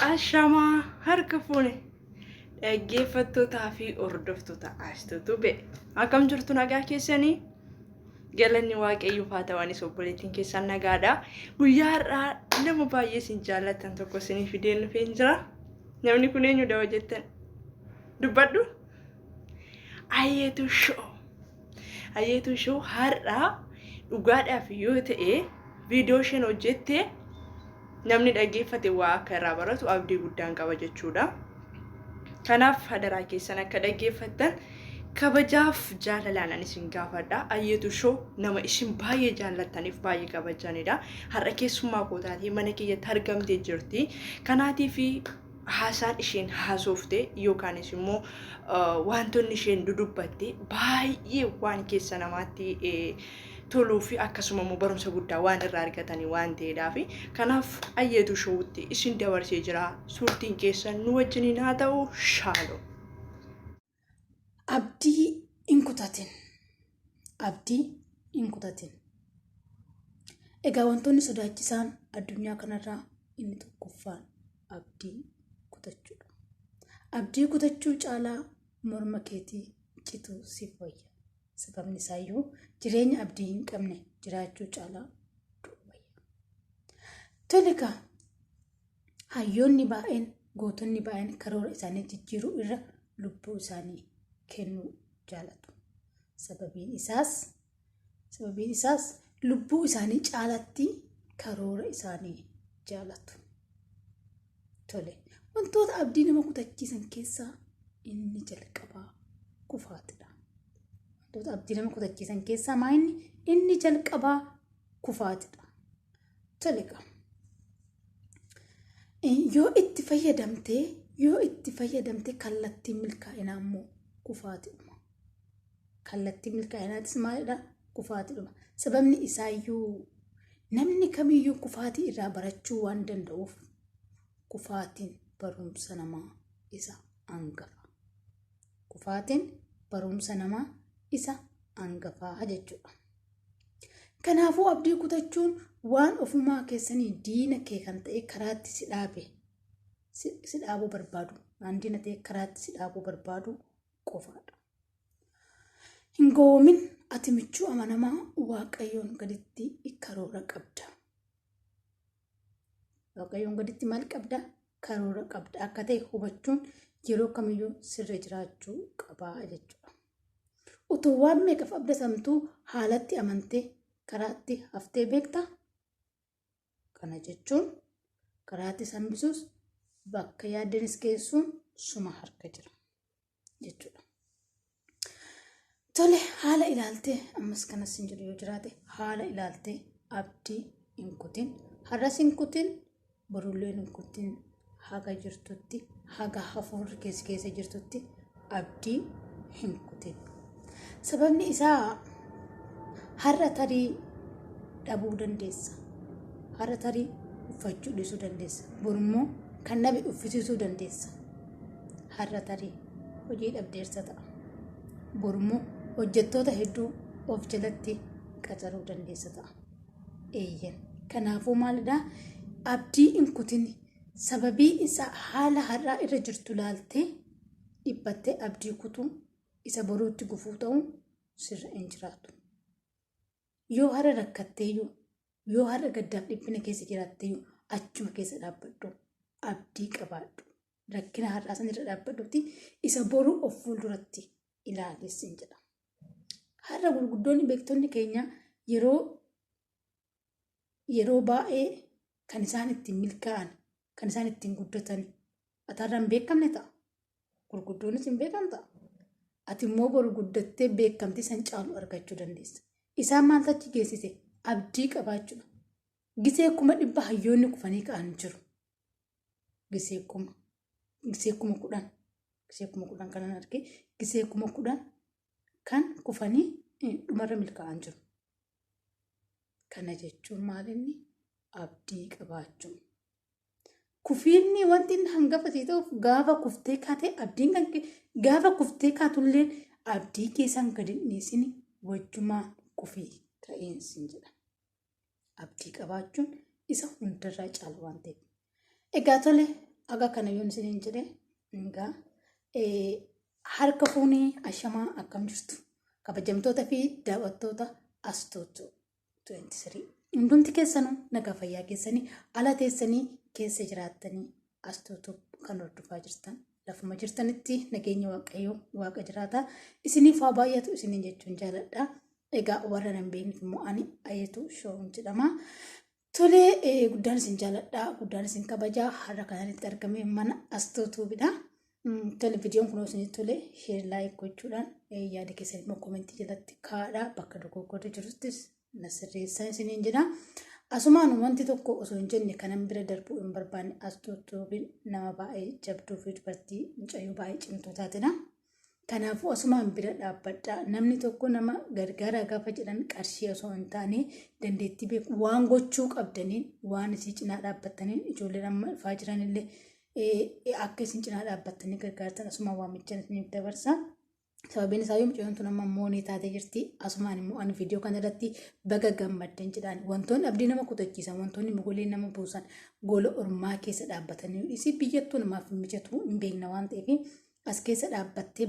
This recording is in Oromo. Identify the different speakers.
Speaker 1: Ashamaa harka fuune dhaggeeffattootaa fi hordoftoota Ashtuu Tube. Akkam jirtu nagaa keessanii? Galanni Waaqayyoof haa ta'u anis obboleettiin keessan nagaadha. Guyyaa har'aa nama baay'ee isin jaallattan tokko isinii fideen dhufeen jira. Namni kun eenyudha hoo jettan? Dubbadhu. Ayyeetu shoo. Ayyeetu shoo har'aa dhugaadhaaf yoo ta'e viidiyoo isheen hojjette namni dhaggeeffate waa akka irraa baratu abdii guddaan qaba jechuudha. Kanaaf hadaraa keessan akka dhaggeeffattan kabajaaf jaalalaan ani isin gaafadha. Ayyeetu shoo nama isin baay'ee jaallattaniif baay'ee kabajanidha. Har'a keessummaa koo taatee mana kiyyatti argamtee jirti. Kanaatiif haasaan isheen haasofte yookaanis immoo wantoonni isheen dudubbatte baay'ee waan keessa namaatti toluu fi akkasuma immoo barumsa guddaa waan irraa argatanii waan ta'eedhaaf kanaaf Ayyeetu showutti isin dabarsee jira. Suurtiin keessan nu wajjiniin haa ta'u. Shaaloo.
Speaker 2: Abdii hin kutatin. Abdii hin kutatin. Egaa wantoonni sodaachisaan addunyaa kanarraa inni tokkoffaan abdii kutachuudha. Abdii kutachuu caalaa morma keetii cituu siif wayya. Sababni isaayyuu jireenya abdii hin qabne jiraachuu caalaa du'u wayya. Tole kaa Hayyoonni baay'een, gootonni baay'een karoora isaanii jijjiiruu irra lubbuu isaanii kennuu jaalatu. Sababiin isaas sababiin isaas lubbuu isaanii caalatti karoora isaanii jaalatu. Tole, wantoota abdii nama kutachiisan keessaa inni jalqabaa kufaatidha. Wantoota abdii nama kutachiisan keessaa maa inni inni jalqabaa kufaatidha. Tole egaa. Yoo itti fayyadamte yoo itti fayyadamte kallattiin milkaa'inaa immoo kufaatidhuma. Kallattiin milkaa'inaatis maalidha? Kufaatidhuma. Sababni isaayyuu namni kamiyyuu kufaatii irraa barachuu waan danda'uuf kufaatiin barumsa namaa isa angafa. Kufaatiin barumsa namaa isa angafaa jechuudha. Kanaafuu abdii kutachuun waan ofumaa keessanii diina kee kan ta'e karaatti si dhaabe si dhaabuu barbaadu waan diina ta'e karaatti si dhaabuu barbaadu qofaadha. Hin gowwoomin ati michuu amanamaa Waaqayyoon gaditti karoora qabda. Waaqayyoon gaditti maal qabda? Karoora qabda akka ta'e hubachuun yeroo kamiyyuu sirra jiraachuu qabaa jechuudha. Utuu waan meeqaf abdatamtuu haalatti amantee karaatti haftee beektaa? Kana jechuun karaatti hambisuus bakka yaaddanis geessuun suma harka jira jechuudha. Tole haala ilaaltee ammas kanas hin jedhu yoo jiraate haala ilaaltee abdii hin kutin har'as hin kutin borullee hin kutin haga jirtutti haga hafuurri keessa keessa jirtutti abdii hin kutin. Sababni isaa har'a tarii dhabuu dandeessa. Har'a tarii uffachuu dhiisuu dandeessa. Borummoo kan dhabe uffisiisuu dandeessa. Har'a tarii hojii dhabdeessa ta'a. Borummoo hojjettoota hedduu of jalatti qacaruu dandeessa ta'a. Eeyyen. Kanaafuu maalidhaa? Abdii hin kutin. Sababii isaa haala har'aa irra jirtu laaltee dhiphattee abdii kutuu isa boruutti gufuu ta'uu sirra hin jiraatu. Yoo har'a rakkatteeyyuu, yoo har'a gaddaaf dhiphina keessa jiraatteeyyuu achuma keessa dhaabbadhu. Abdii qabaadhu. Rakkina har'aa san irra dhaabbadhuuti isa boruu of fuulduratti ilaali sin jedha. Har'a gurguddoonni beektonni keenya yeroo yeroo baay'ee kan isaan ittiin milkaa'an kan isaan ittiin guddatan ati har'a hin beekamne ta'a. Gurguddoonis hin beekan ta'a. Ati immoo boru guddattee beekamtii san caalu argachuu dandeessa. Isaan maaltu achi geessise? Abdii qabaachuudha. Gisee 100,000 hayyoonni kufanii ka'an jiru. Gisee kuma gisee 10,000 gisee 10,000 kanan arge gisee 10,000 kan kufanii dhumarra milkaa'an jiru. Kana jechuun maal inni abdii qabaachuu. Kufiinni wanti inni hangafa sii ta'uuf gaafa kuftee kaatee abdiin kan kee gaafa kuftee kaatullee abdii keessan gadi hin dhiisini wajjumaa kufii ka'iin siin jedha. Abdii qabaachuun isa hundarraa caalu waan ta'eef. Egaa tole Aga kana yoon isiniin jedhe egaa harka fuunee ashamaa akkam jirtu kabajamtoota fi daawwattoota Astuutu 23. Hundumti keessanuu nagaa fayyaa keessanii ala teessanii keessa jiraattanii Astuutu kan hordofaa jirtan lafuma jirtanitti nageenya Waaqayyoo Waaqa jiraataa isiniif haa baay'atu isiniin jechuun jaaladha. Egaa warra nan beekneef immoo ani Ayeetuu Showun jedhama. Tolee guddaan isin jaaladha guddaan isin kabajaa har'a kananitti argame mana Astuutuubidha. Tole viidiyoon kun isinitti tole share like gochuudhaan yaada keessan immoo komentii jalatti kaa'adha bakka dogoggorri jiruttis na sirreessaa isiniin jedha. Asumaan wanti tokko osoo hin jenne kanan bira darbuu hin barbaanne Astuutuubiin nama baay'ee jabduu fi dubartii mucayyoo baay'ee cimtuu taatedha. Kanaafuu asumaan bira dhaabbadha. Namni tokko nama gargaaraa gaafa jedhan qarshii osoo hin taane dandeettii beeku waan gochuu qabdaniin waan isii cinaa dhaabbattaniin ijoolleen amma dhufaa jiranillee akka isin cinaa dhaabbattanii gargaartan asumaan waamicha isiniif dabarsa. Sababiin isaa yoo mucayyoon tun amma moonee taatee jirti. Asumaan immoo ani viidiyoo kana irratti baga gammaddan jedhaan wantoonni abdii nama kutachiisan wantoonni mogolee nama buusan gola ormaa keessa dhaabbatanii isii biyyattuu namaaf hin mijatu hin beekna waan ta'eef as keessa dhaabbattee